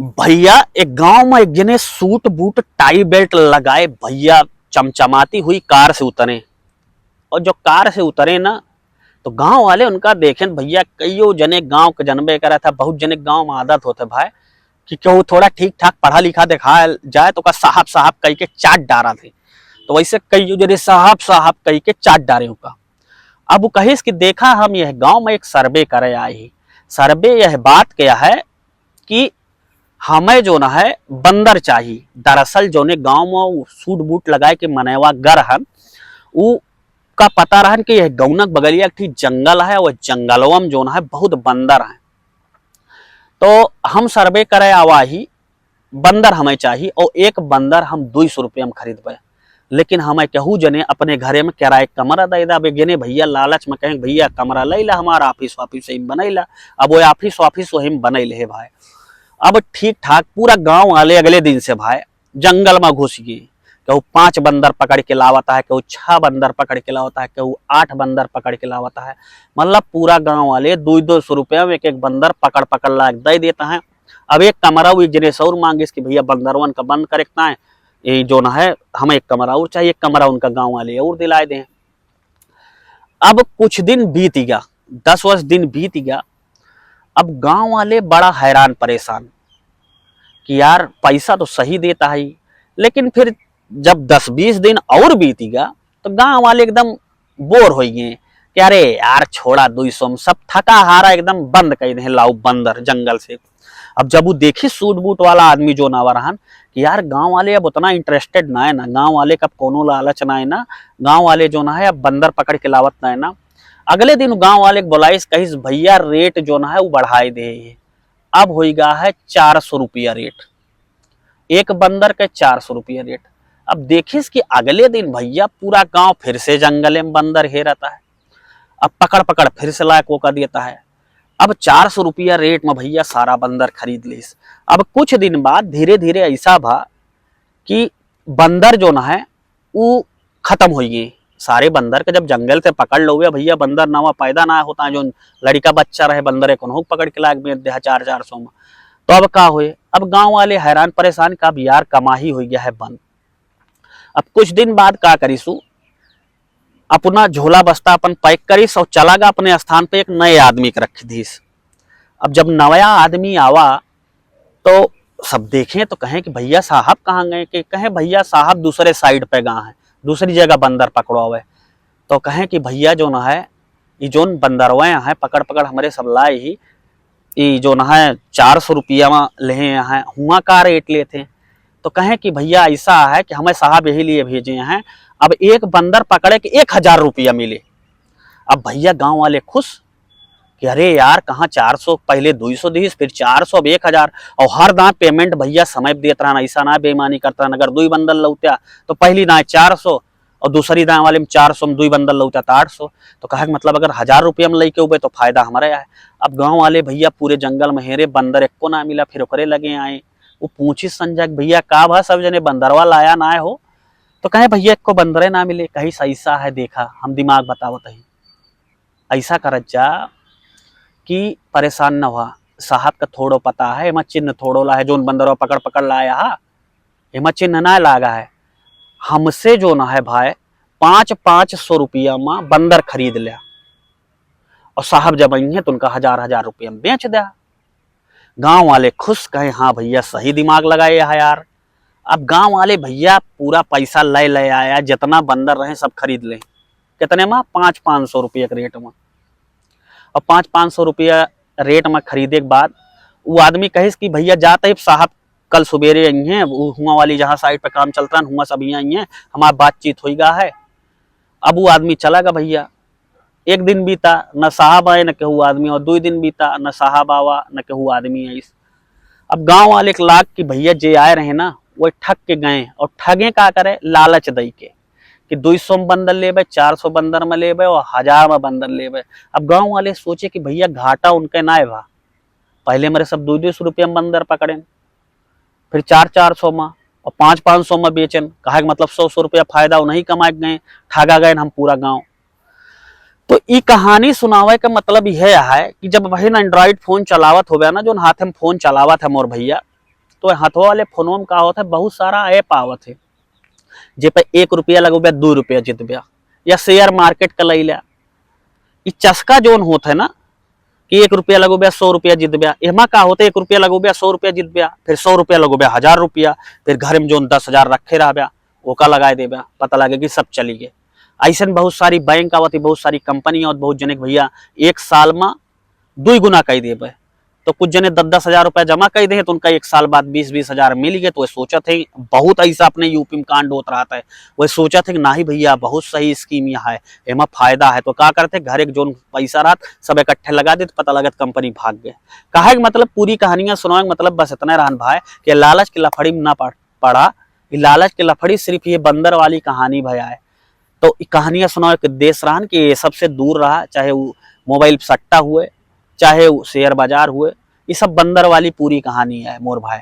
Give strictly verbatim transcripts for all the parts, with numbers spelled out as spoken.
भैया, एक गांव में एक जने सूट बूट टाई बेल्ट लगाए भैया चमचमाती हुई कार से उतरे। और जो कार से उतरे ना, तो गांव वाले उनका देखेन भैया, कईयो जने गांव के जनबे करा था, बहुत जने गांव में आदत होते भाई कि केहू थोड़ा ठीक ठाक पढ़ा लिखा देखा जाए तो ओका साहब साहब कह के चाट डारा थे। तो वैसे कईयो जने साहब साहब कह के चाट डारे ओका। अब वो कहिस कि देखा, हम यह गांव में एक सर्वे करे आए ही। सर्वे यह बात के है कि हमें जो न है बंदर चाही। दरअसल जोने गांव में वो सूट बूट लगाए के मनवा गर हन, उ का पता रहन कि यह गौनक बगलिया एक ठी जंगल है, वह जंगलवा में जो न है बहुत बंदर हैं। तो हम सर्वे करे आवा ही, बंदर हमें चाही और एक बंदर हम दुई सौ रुपया में खरीदबे। लेकिन हमें केहू जने अपने घरे में किराए के कमरा दे दा। अब एक जने भैया लालच में कहें, "भैया, कमरा ले ला, हमारा ऑफिस वाफिस वहीं बनैला।" अब वो ऑफिस वाफिस वहीं बनैले है भाई। अब ठीक ठाक पूरा गांव वाले अगले दिन से भाई जंगल में घुस गए। केहू पांच बंदर पकड़ के लावत है, केहू छह बंदर पकड़ के लावत है, केहू आठ बंदर पकड़ के लावत है। मतलब पूरा गांव वाले दो दो सौ रुपया में एक एक बंदर पकड़ पकड़ ला के दे देता है। अब एक कमरा वो एक जने से और मांगिस कि भैया बंदरवन का बंद करे के ना है, ये जो ना है, हमें एक कमरा और चाहिए, एक कमरा उनका गांव वाले और दिलाए दें। अब कुछ दिन बीत गया, दस वर्ष दिन बीत गया। अब गांव वाले बड़ा हैरान परेशान कि यार पैसा तो सही देता है, लेकिन फिर जब दस बीस दिन और बीत गया तो गांव वाले एकदम बोर हो गए कि अरे यार छोड़ा, दुई सौ में सब थका हारा एकदम बंद कर दे लाओ बंदर जंगल से। अब जब वो देखी सूट बूट वाला आदमी जो नावा रहन कि यार गांव वाले अब उतना इंटरेस्टेड ना है ना, गांव वाले का अब कोनो लालच ना है ना, गांव वाले जो ना है अब बंदर पकड़ के लावत ना है ना। अगले दिन गांव वाले के बुलाइस, कहिस भैया रेट जो ना है वो बढ़ाए दे, अब होई गा है चार सौ रुपया रेट, एक बंदर के चार सौ रुपया रेट। अब देखिस कि अगले दिन भैया पूरा गांव फिर से जंगले में बंदर हेरता है। अब पकड़ पकड़ फिर से लायक वो कर देता है। अब चार सौ रुपया रेट में भैया सारा बंदर खरीद लीस। अब कुछ दिन बाद धीरे धीरे ऐसा भा कि बंदर जो न है वो खत्म हो गए। सारे बंदर के जब जंगल से पकड़ लो भैया, बंदर नवा पैदा ना होता है, जो लड़का बच्चा रहे बंदर एक उन्हों पकड़ के लायक बेच दे चार चार सौ में। तो अब का हुए, अब गांव वाले हैरान परेशान का अब यार कमाही हो गया है बंद। अब कुछ दिन बाद का करीसू, अपना झोला बस्ता अपन पैक करीस और चला गा अपने स्थान पे एक नए आदमी के रख दीस। अब जब नया आदमी आवा तो सब देखें तो कहें कि भैया साहब कहाँ गए, कि कहें भैया साहब दूसरे साइड पे गा हैं, दूसरी जगह बंदर पकड़ो आवे। तो कहें कि भैया जो न है, ये जोन बंदरवे हैं पकड़ पकड़ हमारे सब लाए ही, ये जो न है चार सौ रुपया में ले हैं, हुआ का रेट लेते हैं। तो कहें कि भैया ऐसा है कि हमें साहब यही लिए भेजे हैं, अब एक बंदर पकड़े के एक हजार रुपया मिले। अब भैया गांव वाले खुश कि अरे यार, कहाँ चार सौ, पहले दो सौ दीस, फिर चार सौ, अब एक हजार, और हर दांत पेमेंट भैया समय पे देत रहन, ऐसा ना बेईमानी करत रहन। अगर दुई बंदर लौत्या तो पहली दांत चार सौ और दूसरी दांत वाले में चार सौ में दुई बंदर लौत्या तो आठ सौ। तो कहा कि मतलब अगर हजार रुपया में लेके उबे तो फायदा हमारे आए। अब गांव वाले भैया पूरे जंगल में हेरे, बंदर एको ना मिला, फिर ओकरे लगे आए। वो पूछी संजय कि भैया का भा सब जने बंदरवा लाया ना हो? तो कहे भैया एको बंदरे ना मिले। कही ऐसा है, देखा हम दिमाग बतावत ही, ऐसा करत जा कि परेशान न हुआ, साहब का थोड़ो पता है, एमा चिन्ह थोड़ो ला है, जोन बंदरवा पकड़ पकड़ लाया हा, एमा चिन्ह ना लागा है। हमसे जो ना है भाई, पाँच पाँच सौ रुपया में बंदर खरीद लिया और साहब जब आई हैं तो उनका हजार हजार रुपया में बेच दिया। गांव वाले खुश, कहे हाँ भैया सही दिमाग लगाए है यार। अब गांव वाले भैया पूरा पैसा ले ले आया, जितना बंदर रहे सब खरीद ले। कितने में? पाँच पाँच सौ रुपये के रेट में। और पाँच पाँच सौ रुपया रेट में खरीदे के बाद वो आदमी कहिस कि भैया जाते ही साहब कल सवेरे आई हैं, वो हुआ वाली जहाँ साइड पे काम चलता है हुआ सब यहाँ आई हैं, हमारा बातचीत होई गा है। अब वो आदमी चला गा भैया। एक दिन बीता, न साहब आए न केहू आदमी, और दुई दिन बीता, न साहब आवा न केहू आदमी आइस। अब गांव वाले के लाग कि भैया जे आए रहे ना वो ठग के गए, और ठगे का करे, लालच दई के कि दुई सौ में बंदर लेबे, चार सौ बंदर में लेबे और हजार में बंदर लेबे। अब गांव वाले सोचे कि भैया घाटा उनके ना भा, पहले मेरे सब दुई दुई सौ रुपया में बंदर पकड़ेन, फिर चार चार सौ में और पाँच पाँच सौ में बेचेन, कहा कि मतलब सौ सौ रुपया फायदा उन्हीं कमाए गए, ठगा गए हम पूरा गांव। तो ई कहानी सुनावे का मतलब यह है कि जब बहिन एंड्रॉइड फोन चलावत होबे ना, जोन हाथे में फोन चलावत है मोर भैया, तो हथवा वाले फोनवा में का होत है, बहुत सारा ऐप आवत है, जे पे एक रुपया लगौबे, दू रुपया जीतबे, या शेयर मार्केट का लई ले। ई चस्का जौन होत है ना, कि एक रुपया लगौबे, सौ रुपया जीतबे, एमा का होत है, एक रुपया लगौबे, सौ रुपया जीतबे, फिर सौ रुपया लगौबे, हजार रुपया, फिर घर में जौन दस हजार रखे रहबे, ओका लगाए देबे, पता लगे कि सब चली गए। ऐसन बहुत सारी बैंक आवत है, बहुत सारी कंपनी आवत, बहुत जने के भैया एक साल में दुई गुना कई देबे। तो कुछ जने दस दस हजार रुपया जमा कई दे, तो उनका एक साल बाद बीस बीस हजार मिल गए। तो वह सोचत है, बहुत ऐसा अपने यूपी में कांड होत रहत है, वह सोचत है कि नाही भैया, बहुत सही स्कीम यह है, एमा फायदा है। तो का करते, घर एक जौन पैसा रहत, सब इकट्ठे लगा देत, पता लगत कंपनी भाग गए। कहे के मतलब, पूरी कहानियां सुनावे के मतलब बस इतना रहन भाई, कि लालच के लफड़ी में ना पड़-, पड़ा। ई लालच के लफड़ी सिर्फ ये बंदर वाली कहानी भय आए। तो ई कहानियां सुनावे के उद्देश्य रहन कि ये सबसे दूर रहा, चाहे वो मोबाइल सट्टा हुए, चाहे वो शेयर बाजार हुए, ये सब बंदर वाली पूरी कहानी है मोर भाई।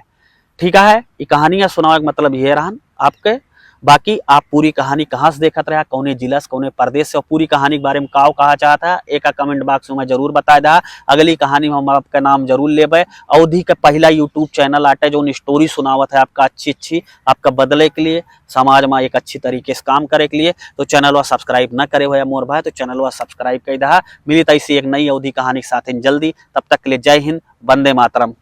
ठीक है, ये कहानियां सुनावे के मतलब ये रहन आपके। बाकी आप पूरी कहानी कहाँ से देखत रहे, कौने जिला से, कौने प्रदेश से, और पूरी कहानी के बारे में का कहा चाहत है, एका कमेंट बॉक्स में जरूर बताए दा। अगली कहानी में हम आपका नाम जरूर लेबे। अवधी का पहला यूट्यूब चैनल आटे, जौन स्टोरी सुनावत है आपका अच्छी अच्छी, आपका बदले के लिए, समाज में एक अच्छी तरीके से काम करे के लिए। तो चैनलवा सब्सक्राइब न करे हो या मोर भाई, तो चैनलवा सब्सक्राइब कर दहा। मिली तो ऐसी एक नई अवधी कहानी के साथ जल्दी। तब तक के लिए जय हिंद, वंदे मातरम।